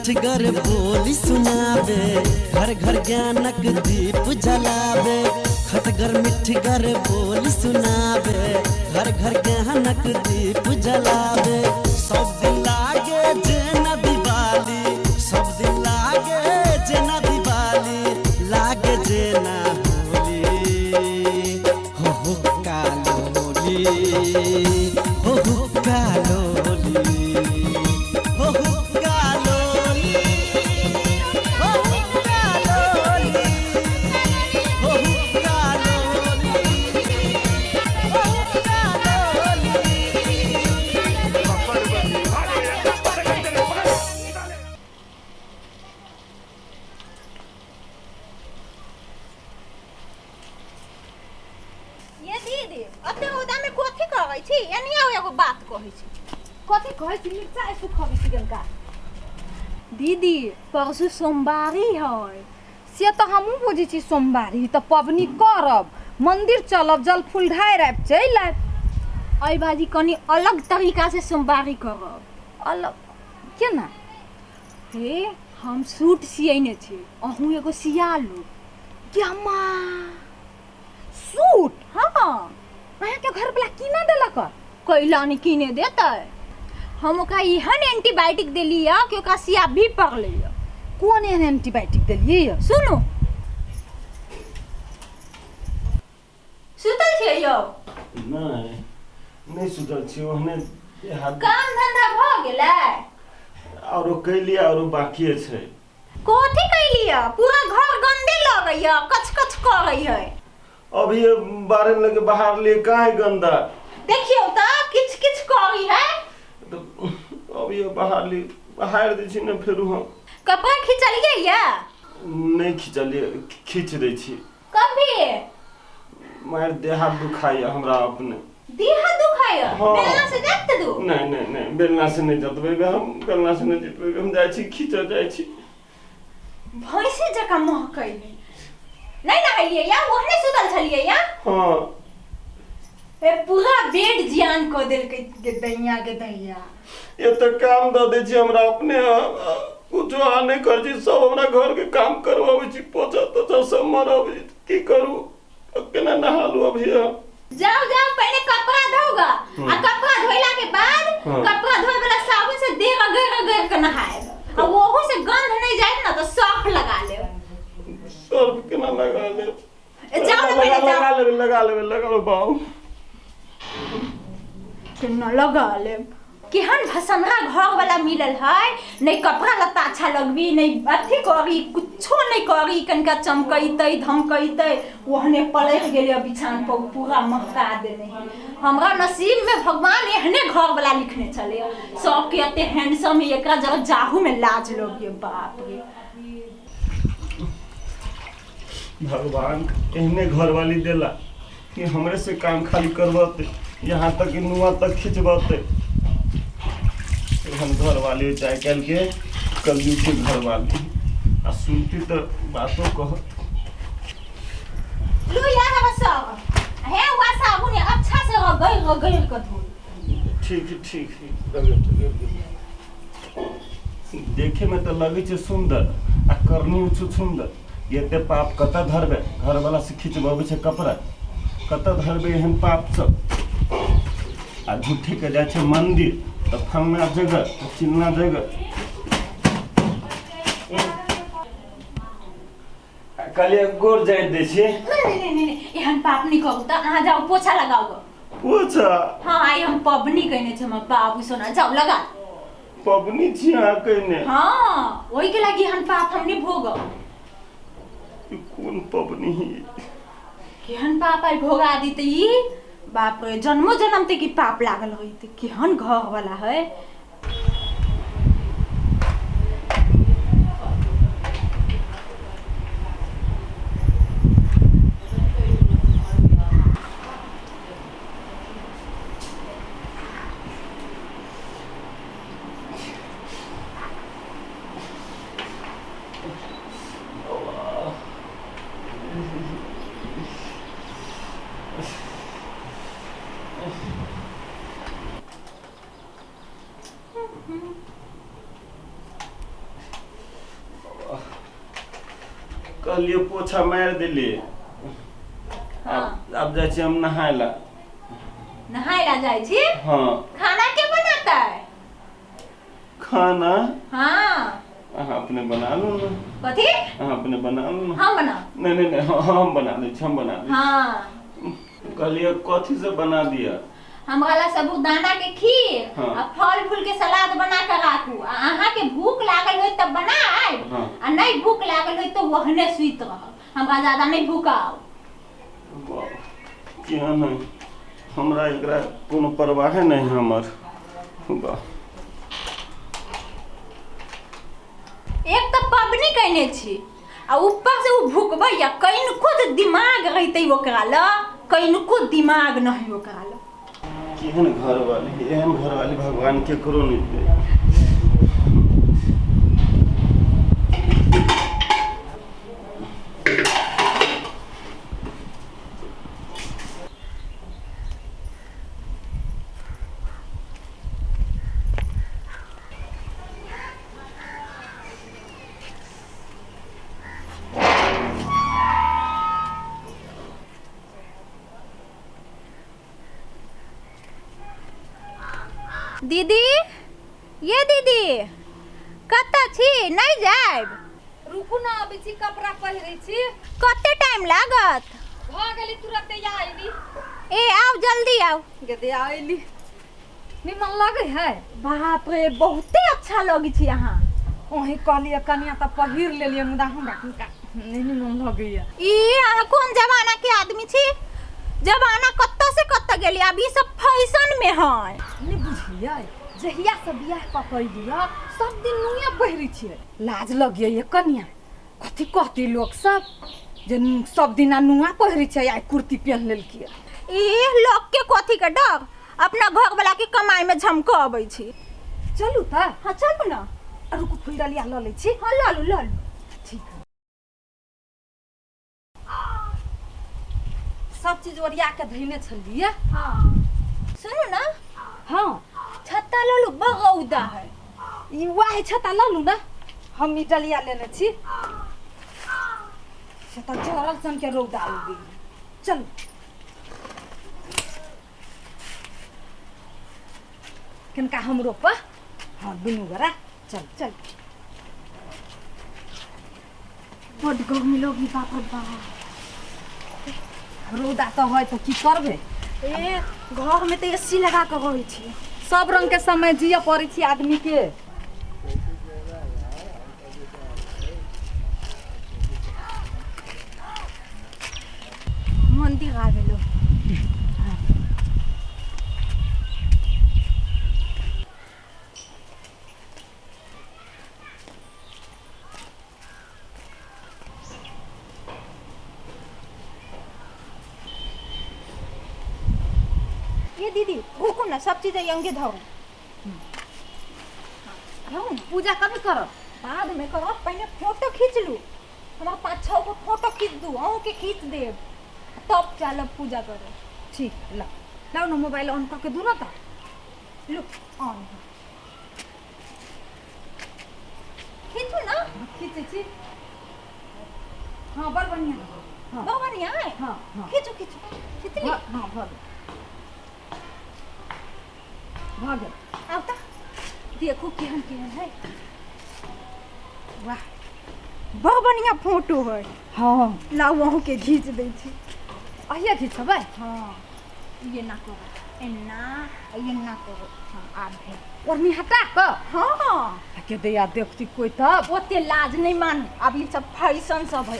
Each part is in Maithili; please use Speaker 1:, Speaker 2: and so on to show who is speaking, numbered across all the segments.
Speaker 1: मिठगर बोली सुनाबे, घर घर ज्ञानक दीप जलाबे। खटगर मिठगर बोली सुनाबे, घर घर ज्ञानक दीप जलाबे। सब दिन लागे जेना दिवाली, सब दिन लागे जेना दिवाली, लागे जेना होली। हो हो कालोली, हो हो कालोली, हो हो कालोली, हो हो कालोली, हो हो कालोली, हो हो कालोली।
Speaker 2: ये दीदी, अते उदा में कथी कहै छी? एनी आओ, एगो बात कहै छी।
Speaker 3: कथी कहै छी? मिर्चा सुखबै छी गनका।
Speaker 2: दीदी, परसू सोमवारी है।
Speaker 3: से तऽ हमहूँ बुझै छी, सोमवारी तऽ पबनी करब, मंदिर चलब, जल फूल ढारि आबि चलि आयब।
Speaker 2: एहि बाजी कनी अलग तरीका से सोमवारी करब।
Speaker 3: अलग केना?
Speaker 2: हे, हम सूट सियने छी, अहूँ एगो सिया लू।
Speaker 3: क्या सूट?
Speaker 2: हाँ।
Speaker 3: अहाँके घरवला कीना देलक?
Speaker 2: कैला नहि कीने देतै? हम ओकरा एहन एंटीबायोटिक देली है कि ओकरा सिया भी पड़लै है।
Speaker 3: कोन एहन एंटीबायोटिक देलियै यऽ?
Speaker 2: सुनू, सुतल छियै यौ?
Speaker 4: नहि, नहि सुतल छी, ओहने हाथ।
Speaker 2: काम धंधा भऽ गेलै?
Speaker 4: आरो कैलियै, आरो बाकिए छै।
Speaker 2: कथी कैलियै? पूरा घर गंदे लगैया, कच कच करै है।
Speaker 4: अभी ये बारह लगे बाहर लिए, कहाँ है गंदा?
Speaker 2: देखियौ तऽ किछ किछ करी है।
Speaker 4: तो अभी ये बाहर लिए, बाहर दै छी ने फेरू हम।
Speaker 2: कपड़ा खिंचलियै या?
Speaker 4: नहि खिचलियै, खींच दै छी।
Speaker 2: कभी
Speaker 4: मारि देह हाथ दुखाइए हमरा अपने।
Speaker 2: देह दुखाइए?
Speaker 4: हाँ।
Speaker 2: बेलना से जात दू।
Speaker 4: नहि नहि नहि, बेलना से नहि जतबै हम, बेलना से नहि जतबै हम। जाइ छी, खींचऽ जाइ छी।
Speaker 2: भैंसी जकाँ महकै है। नहि नहेलियै या? ओहने सुतल छलियै या?
Speaker 4: हाँ।
Speaker 2: ए, पूरा बेड जियान कऽ देलकै गे दैया, गे दैया।
Speaker 4: एते काम दऽ दै छी हमरा अपने, कुछो अहाँ नहि करै छी, सब हमरा घरके काम करबाबै छी, पोछा तोछा सब मरबै छी। की करू, केना नहा लू अभी हम?
Speaker 2: जाओ जाओ, पहले कपड़ा धोगा आ कपड़ा धोइला के बाद कपड़ा धोए वाला साबुन से देह रगड़ रगड़ के नहाएब, आ ओहू से गंध नहीं जाए ना तो सर्फ लगा लेब।
Speaker 4: सर्फ केना लगा लेब?
Speaker 2: ए, जाओ ना पहले।
Speaker 4: लगा
Speaker 2: जाओ।
Speaker 4: लेबै, लगा लेबै, लगा लेबै बाबू।
Speaker 2: केना लगा लेब? केहन भसनरा घर वाला मिलल है, नहीं कपड़ा लत्ता अच्छा लगबी, नहीं अथी करी, कुछो नहीं करी। कनिका चमकैतै धमकैतै, ओहने पलटि गेलै बिछान पर, पूरा महका देने है। हमरा नसीब में भगवान एहने घर वाला लिखने छलै। सबके एते हैंडसम है, एकरा जरा जाहू में लाज लगिए, बाप रे।
Speaker 4: भगवान एहने घरवाली देला कि हमरे से काम खाली करबते, यहाँ तक कि नुआ तक खिंचबते। एहन घरवाली चाहे काल्हि के कलयुग के घरवाली आ सुनती तऽ बातो कहत।
Speaker 2: लू यार, अब सब हे हुआ साबुन है, अच्छा से रगड़ रगड़ के धो।
Speaker 4: ठीक है, ठीक है, रगड़ रगड़ के। देखे में तऽ लगै छै सुन्दर आ करनी छौ सुन्दर। एते पाप कतऽ धरबै? घरवाला से खिंचबबै छै कपड़ा, कतऽ धरबै एहन पाप सब? आ झूठे के जाइ छै मंदिर तऽ फलना जगह तऽ चिलना जगह। आ कहलियै गोर जाइत दै छियै।
Speaker 2: नहीं नहीं नहीं नहीं, एहन पाप नहीं करू तऽ अहाँ जाओ, पोछा लगाओ गो।
Speaker 4: पोछा?
Speaker 2: हाँ, आइ हम पबनी कयने छी, हमर बाबू सोना, जाओ लगा।
Speaker 4: पबनी छी अहाँ कयने?
Speaker 2: हाँ, ओहि के लागी एहन पाप हम नहीं भोगब।
Speaker 4: ई कोन पबनी ही?
Speaker 2: केहन पाप आइ भोगा दी तऽ ई, बाप रे, जन्मो जन्म ते की पाप लागल होई। केहन घर वाला है।
Speaker 4: कहलिए पोछा मारि देलिए। आब जाइ छी हम नहाय ला।
Speaker 2: नहाय ला जाइ छी?
Speaker 4: हाँ।
Speaker 2: खाना के बनाता है?
Speaker 4: खाना?
Speaker 2: हाँ।
Speaker 4: अहाँ अपने बना लू ना।
Speaker 2: कथी?
Speaker 4: अहाँ अपने बना लू ना।
Speaker 2: हम बना?
Speaker 4: नहीं नहीं नहीं, हम बना दै छी, हम बना दै।
Speaker 2: हाँ।
Speaker 4: कहलिए कथी से बना दिया?
Speaker 2: हमरा ला साबूदाना के खीर
Speaker 4: हाँ।
Speaker 2: आ फल फूल के सलाद बना के राखू। आ अहाँ के भूख लागल होई तब बनाएब।
Speaker 4: हाँ।
Speaker 2: आ नहीं भूख लागल होई तो ओहने सुइत रहब, हमरा ज्यादा नहीं भूख आओ।
Speaker 4: किया नहीं, हमरा एकरा कोनो परवाहे नहीं हमर। वाह।
Speaker 2: एक तो पबनी कहने छी आ ऊपर से उ भूखबै आ कनिको जे दिमाग रहतै ओकरा ल, कनिको दिमाग नहीं ओकरा ल।
Speaker 4: केहन घरवाली, एहन घरवाली भगवान केकरो नहीं दे।
Speaker 2: दीदी, ये दीदी कतऽ छी? नहीं जायब?
Speaker 3: रुकू ना, अबै छी, कपड़ा पहिरै छी।
Speaker 2: कते टाइम लागत?
Speaker 3: भऽ गेली तुरते आइली।
Speaker 2: ए आउ जल्दी आउ।
Speaker 3: गदे आइली। निमन लगै है?
Speaker 2: बाप रे, बहुते अच्छा लगै छी अहाँ।
Speaker 3: ओही कहलियै कनिया तऽ पहिर लेलियै, मुदा हमरा किनका नहि निमन लगैया।
Speaker 2: ई अहाँ कोन जमाना के आदमी छी? जमाना कतऽ से कतऽ गेली, आब ई सब फैशन में है।
Speaker 3: नहि बुझलियै, जहिया से बियाह कऽ के अयलियै सब दिन नुए पहिरै छियै। लाज लगैया कनिया, कथी कहती लोक सब जे सब दिना नुआ पहिरै छै, आइ कुर्ती पहिन लेलकै।
Speaker 2: ई लोक के कथी के डर, अपना घर वाला के कमाई में झमको अबै छी।
Speaker 3: चलू तऽ।
Speaker 2: हाँ चलू ना।
Speaker 3: रुकू, फुलडलिया लऽ लै छी।
Speaker 2: हाँ लऽ लू, लऽ लू।
Speaker 3: ठीक है। सब चीज ओरिया के धइने छलियै।
Speaker 2: हाँ सुनू ना।
Speaker 3: हाँ।
Speaker 2: छत्ता लऽ लू, बड़ रौदा है।
Speaker 3: ई वाह छत्ता लऽ लू ना, हम ई डलिया लेने छी। से तऽ जरल सन के रौदा उगि गेल। चलू। किनका हम रोपा? हाँ दुनू गोरा चल
Speaker 2: चल। बड गर्मी लगी बाप रे बाप।
Speaker 3: रौदा तऽ है तऽ की करबै?
Speaker 2: ए घर में तऽ एसी लगा के रहै छी।
Speaker 3: सब रंग के समय जिय पड़ै छै आदमी के।
Speaker 2: मंदिर आ गेलो। ये दीदी रुकू ना, सब चीज अंगे धरू। धरू ना।
Speaker 3: पूजा कभी करब?
Speaker 2: बाद में करब, पहले फोटो खींच लू। हमारा 5-6 गो फोटो खींच दू, अहूँ के खींच देब, तब चलब पूजा करो।
Speaker 3: ठीक है, लाओ लाओ ना मोबाइल ऑन करके दू ना। तऽ
Speaker 2: लू ऑन खींचू ना।
Speaker 3: खींचै छी। हाँ बड़ बढ़िया। हाँ
Speaker 2: बड़ बढ़िया है।
Speaker 3: हाँ हाँ
Speaker 2: खींचू खींचू खींच ली।
Speaker 3: हाँ भऽ गेल, भऽ गेल।
Speaker 2: आब तऽ देखू केहन केहन है। वाह, बड़ बढ़िया फोटो है।
Speaker 3: हाँ
Speaker 2: लाओ अहूँ के घींच दै छी।
Speaker 3: अहिया घिचबै?
Speaker 2: हाँ ये ना करो, एना ये ना करो। हाँ आब भेल।
Speaker 3: ओढ़नी हटा कऽ?
Speaker 2: हाँ।
Speaker 3: के दैया देखती कोई तब?
Speaker 2: ओते लाज नहीं मानू, आब ई सब फैशन सब है,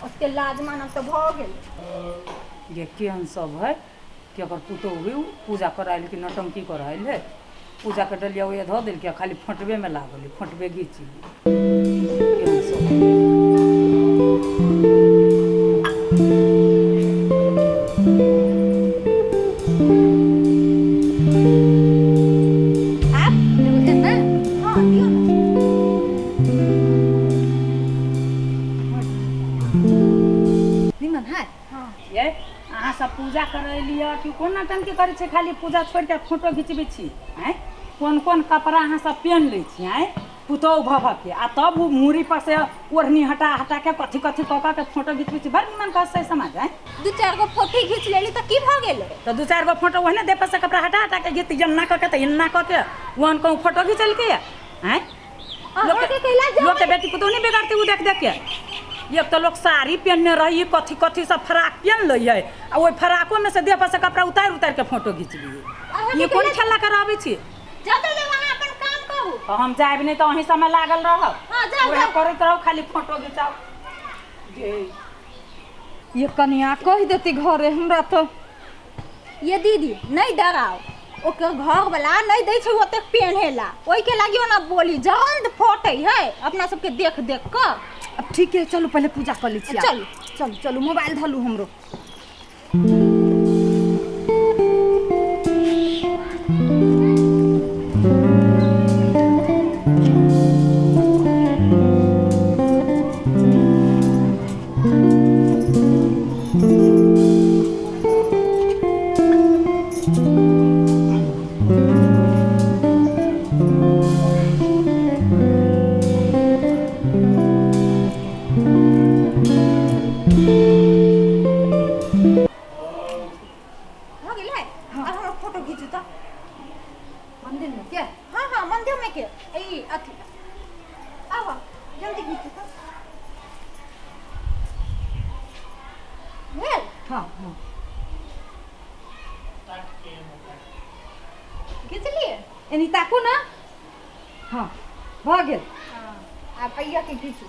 Speaker 2: ओते लाज मानब तऽ भऽ गेल।
Speaker 5: ये केहन सब है कि ओकर पुतोहु भी पूजा करायल कि नौटंकी करायल है। पूजा के डलिया ओए धऽ देलकै, खाली फोटबे में लागल है, फोटबे घीची। केहन सब
Speaker 2: आब
Speaker 3: एना?
Speaker 2: हाँ दियौ ना।
Speaker 3: निमन है?
Speaker 2: हाँ।
Speaker 5: ये अहाँ सब पूजा करैलियै कि कोन नौटंकी करै छै? खाली पूजा छोड़ि के फोटो घिचबै छी। आँय, कोन कोन कपड़ा अहाँ सब पेन्ह लै छी? आँय, पुतोहु भऽ भऽ के आ तब ओ मूड़ी पर से ओढ़नी हटा हटा के कथी कथी कऽ कऽ के फोटो घिचबै छी, बड़ निमन कहै समाज आँय।
Speaker 2: दू चारि गो फोटो घीच लेली तऽ की भऽ गेलै?
Speaker 5: तऽ दू चारि गो फोटो ओहने देह पर से कपड़ा हटा हटा के घिच एन्ना कऽ के तऽ एन्ना कऽ के ओहन कहूँ फोटो घिचलकै आँय?
Speaker 2: अहाँके कैला
Speaker 5: लोक के बेटी पुतोहु नहि बिगाड़तै ओ देख देख के? एक तऽ लोक साड़ी पहिनने रही, कथी कथी सब फराक पहिन लै है आ ओहि फराकोमे से देह पर से कपड़ा उतारि उतारि के फोटो घीच लियै। ये कोन खेला कराबै छी?
Speaker 2: जाओ जाओ, अहाँ अपन काम करू।
Speaker 5: तऽ हम जायब नहि तऽ अहीं सबमे लागल रहब।
Speaker 2: हाँ, जाउ,
Speaker 5: उएह
Speaker 2: जाउ।
Speaker 5: करैत रहू, खाली फोटो घिचाउ।
Speaker 3: ये कनिया कहि देती घरे हमरा तऽ।
Speaker 2: ये दीदी नहीं डराओ, ओकर घर वाला नहीं दै छै ओतेक पेन्हे ला, ओहिके लागी ओना बोली जल्द फटै है अपना सबके देख देख कऽ।
Speaker 3: अब ठीक है, चलू पहले पूजा कर लै छी।
Speaker 2: चलू।
Speaker 3: चलू चलू, मोबाइल धलू हमरो।
Speaker 2: भऽ गेलै, आब हमर फोटो घीचू तऽ।
Speaker 3: मंदिर में के?
Speaker 2: हाँ हाँ, मंदिर में के ई अथी, आब जल्दी घीचू तऽ। भेल?
Speaker 3: हाँ हाँ।
Speaker 2: घिचलियै?
Speaker 3: एनी ताकू ना। हाँ, भऽ गेल।
Speaker 2: आब अइया के घीचू।